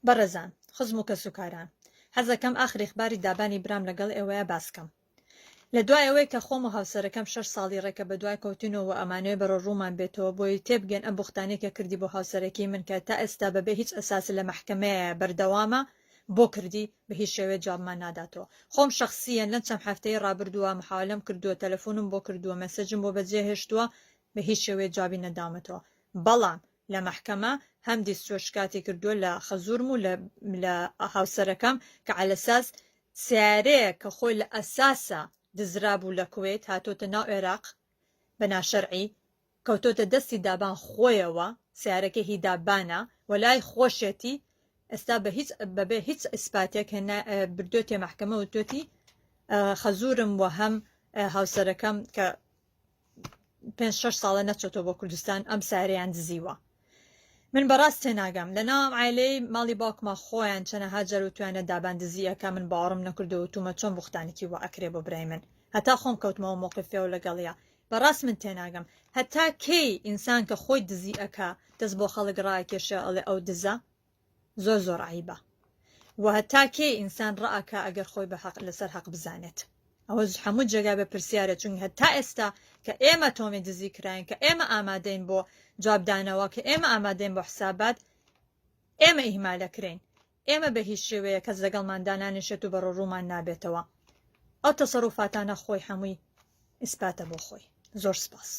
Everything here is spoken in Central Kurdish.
بەڕێزان، خزم و کەسوکاران، حەزەکەم ئاخری خباری دابانی برام لەگەڵ ئێوەیا باس کەم. لە دوای ئەوەی کە خۆم و هاوسەرەکەم شەش ساڵی ڕێکە بە دوای کەوتینەوە و ئەمانەوێ بەرەو ڕوومان بێتەوە بۆی تێبگەن ئەم بوختانەی کە کردی بۆ هاوسەرەکی من کە تا ئێستا بەبێ هیچ ئەساس لە مەحکەمەیە بەردەوامە بۆ کردی بە هیچ شێوەیەک جوابمان ناداتەوە خۆم شەخسیەن لەم چەند هەفتەی ڕابردووە محاولەم کردووە تەلەفونم بۆ کردووە مەسجم بۆ بەجێ هێشتووە بە هیچ شێوەیەک جوابی نەداومەتەوە بەڵام لە مەحکەمە هەم دیس چوە شکاتی کردووە لە خەزورم و لە لە هاوسەرەکەم کە عەلەساس سەیارەیەک کە خۆی لە ئەساسا دزرابوو لە کوەیت هاتۆتە ناو عێراق بە ناشەرعی کەوتۆتە دەستی دابان خۆیەوە سەیارەکەی هی دابانە و لای خۆشێتی ئێستا بە هیچ بەبێ هیچ ئیسپاتێک هێنا بردۆتیە مەحکەمە وتۆتی خەزورم و هەم هاوسەرەکەم کە پێنج شەش ساڵە نەچۆتەوە بۆ کوردستان ئەم سارەیان دزیوە من بەڕاست تێناگەم لە ناو ئەم عایلەی ماڵی باوکما خۆیان چەنەها جار وتویانە دابان دزی ئەکا من باوەڕم نەکردەوە وتومە چۆن بوختانێکی وا ئەکرێ بۆ برای من هەتا خۆم کەوتمەوە مۆقیفەوە لەگەڵیا بەڕاست من تێناگەم هەتا کەی ئینسان کە خۆی دزی ئەکا دەست بۆ خەڵک ڕاکێشێ ئەڵێ ئەو دزە زۆر زۆر عەیبە وە هەتا کەی ئینسان ڕائەکا ئەگەر خۆی بە حەق لەسەر حەق بزانێت ئەوە هەموو جێگای بە پرسیارە چونکە هەتا ئێستا کە ئێمە تۆمی دزی کراین کە ئێمە ئامادەین بۆ جوابدانەوە کە ئێمە ئامادەین بۆ حسابات ئێمە ئیهمالەکرێین ئێمە بە هیچ شێوەیە کەس لەگەڵمان دانانیشێت و بەڕۆڕوومان نابێتەوە ئەو تەسەروفاتانە خۆی هەمووی ئیسپاتە بۆ خۆی زۆر سپاس.